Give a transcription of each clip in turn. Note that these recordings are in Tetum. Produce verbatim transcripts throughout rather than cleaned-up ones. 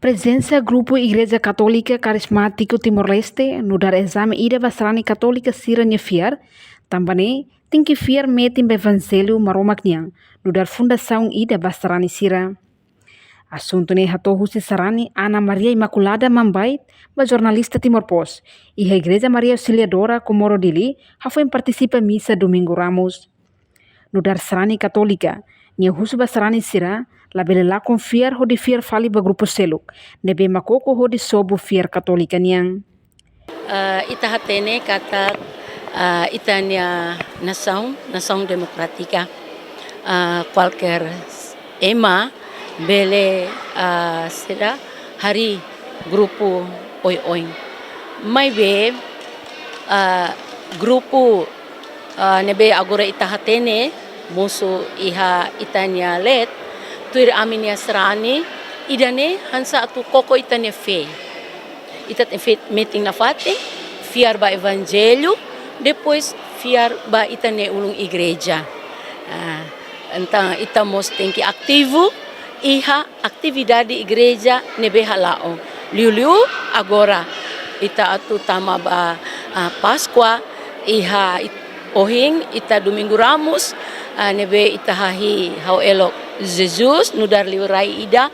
Prezensa grupu Igreja Katólika Karismátiku Timor-Leste nu'udar ezame ida ba sarani katólika sira-nia fiar, tanba ne'e tenke fiar metin ba Evanjellu Maromak nian, nu'udar fundasaun ida ba sarani sira. Asuntu ne'e hato'o husi sarani Ana Maria Imaculada Mambae ba jornalista Timor Post, iha Igreja Maria Auxiliadora Comoro Dili, hafoin partisipa misa Domingu Ramus. Nu'udar sarani katólika, nia husu ba sarani sira labele lakon fiar hodi fiar fali ba grupu seluk ne'ebé mak koko hodi sobu fiar katólika nian. Eh, ita hatene katak, eh, ita-nia nasaun, nasaun demokrátika, eh, kualkér ema bele, eh, sira harii grupu oioin. Maibé, eh, grupu, eh, ne'ebé agora ita hatene mosu iha ita-nia leet, tuir ami-nia sarani, ida-ne'e hanesan atu koko ita-nia fé. Ita tenke fe-, metin nafatin, fiar ba Evanjellu, depois fiar ba ita-nia ulun igreja. Ah, entaun ita mós tenke ativu iha atividade igreja ne'ebé hala'o. Liuliu agora ita atu tama ba, ah, Páskua, iha it-, ohin ita Domingu Ramus, ah, ne'ebé ita hahi'i Ha'u Elok Jesus nu'udar liurai ida,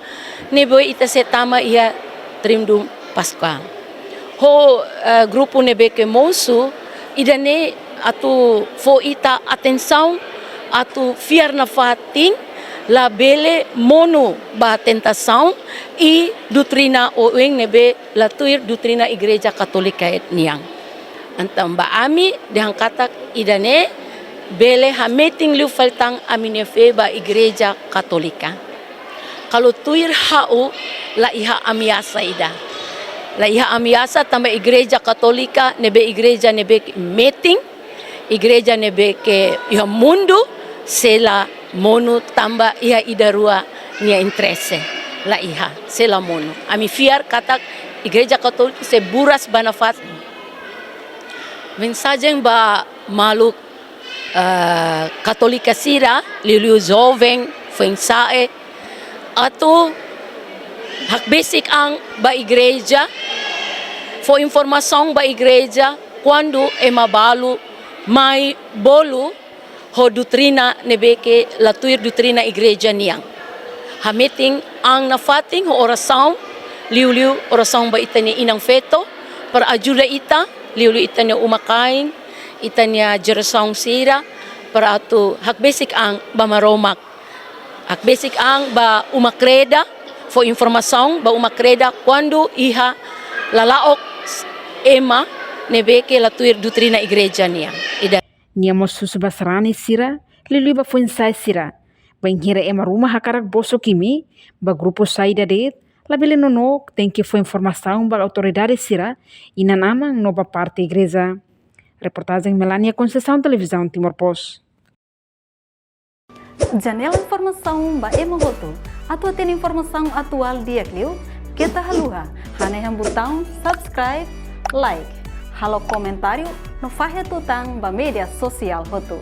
ne'ebé ita sei tama iha Triduum Paskuál. Ho, eh, grupu ne'ebé ke mosu, ida-ne'e atu fó ita atensaun, atu fiar nafatin, labele monu ba tentasaun, i doutrina oioin ne'ebé la tuir doutrina Igreja Katólika nian. Entaun ba ami dehan katak ida-ne'e bele hametin liu fali tan ami-nia fé ba Igreja Katólika. Kalau tuir ha'u, la iha ameasa ida. La iha ameasa tanba Igreja Katólika ne'ebé igreja ne'ebé metin, igreja ne'ebé ke iha mundu, sei la monu tanba iha ida-rua nia interese. La iha, sei la monu. Ami fiar katak Igreja Katólika sei buras ba nafatin. Mensajen ba maluk, eh, katólika sira, liuliu joven, foin-sa'e, atu hakbesik an ba igreja, fó informasaun ba igreja, kuandu ema balu mai bolu ho doutrina ne'ebé ke la tuir doutrina igreja nian. Hametin an nafatin ho orasaun, liuliu orasaun ba ita-nia inan-feto, para ajuda ita, liuliu ita-nia uma-kain, ita-nia jerasaun sira, para atu hakbesik an ba Maromak. Hakbesik an ba uma-kreda, fó informasaun ba uma-kreda kuandu iha lala'ok ema ne'ebé ke la tuir doutrina igreja nian. Ida. Nia mós husu ba sarani sira, liuliu ba foin-sa'e sira, bainhira ema ruma hakarak bosok imi ba grupu saida de'it, labele nonook, tenke fó informasaun ba autoridade sira, inan-aman no ba parte igreja. Reportajen Melania Conceição, Televizaun Timor Post. Janela informasaun ba ema hotu. Atu hatene informasaun atuál di'ak liu, keta haluha hanehan butaun subscribe, like, halo komentáriu no fahe tutan ba média sosiál hotu.